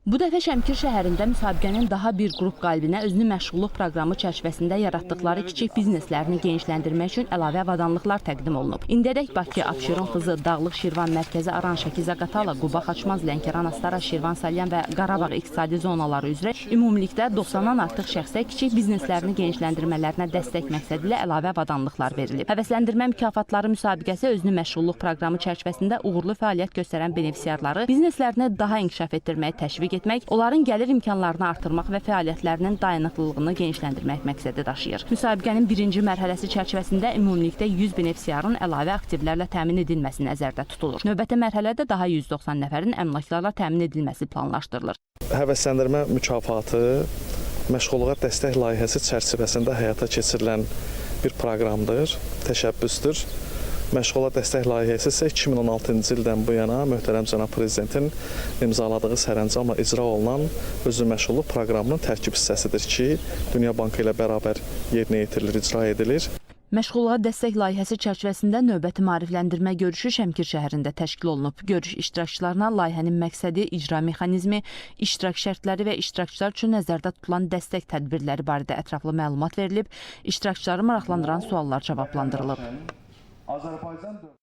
Bu dəfə Şəmkir şəhərində müsabiqənin daha bir qrup qalibinə özünü məşğulluq proqramı çərçivəsində yaratdıqları kiçik bizneslərini genişləndirmək üçün əlavə avadanlıqlar təqdim olunub. İndiyədək Bakı, Abşeron, Xızı, Dağlıq, Şirvan, Mərkəzi Aran, Şəki, Zaqatala, Quba, Xaçmaz, Lənkəran, Astara, Şirvan, Salyan və Qarabağ iqtisadi zonaları üzrə ümumilikdə 90-dan artıq şəxsə kiçik bizneslərini genişləndirmələrinə dəstək məqsədi ilə əlavə avadanlıqlar verilib. Həvəsləndirmə mükafatları müsabiqəsi özünü məşğulluq proqramı çərçivəsində uğurlu fəaliyyət göstərən benefisiarları bizneslərini daha inkişaf etdirməyə təşviq etmək, onların gəlir imkanlarını artırmaq və fəaliyyətlərinin dayanıqlılığını genişləndirmək məqsədi daşıyır. Müsabiqənin birinci mərhələsi çərçivəsində ümumilikdə 100 benefisiarın əlavə aktivlərlə təmin edilməsi nəzərdə tutulur. Növbəti mərhələdə daha 190 nəfərin əmlaklarla təmin edilməsi planlaşdırılır. Həvəsləndirmə mükafatı məşğulluğa dəstək layihəsi çərçivəsində həyata keçirilən bir proqramdır, təşəbbüsdür. Məşğulluğa dəstək layihəsi isə 2016-cı ildən bu yana möhtərəm cənab prezidentin imzaladığı sərəncamla icra olunan özünü məşğulluq proqramının tərkib hissəsidir ki, Dünya Bankı ilə bərabər yerinə yetirilir, icra edilir. Məşğulluğa dəstək layihəsi çərçivəsində növbəti maarifləndirmə görüşü Şəmkir şəhərində təşkil olunub. Görüş iştirakçılarına layihənin məqsədi, icra mexanizmi, iştirak şərtləri və iştirakçılar üçün nəzərdə tutulan dəstək tədbirləri barədə ətraflı məlumat verilib, iştirakçıları maraqlandıran suallar cavablandırılıb. Azərbaycan dövləti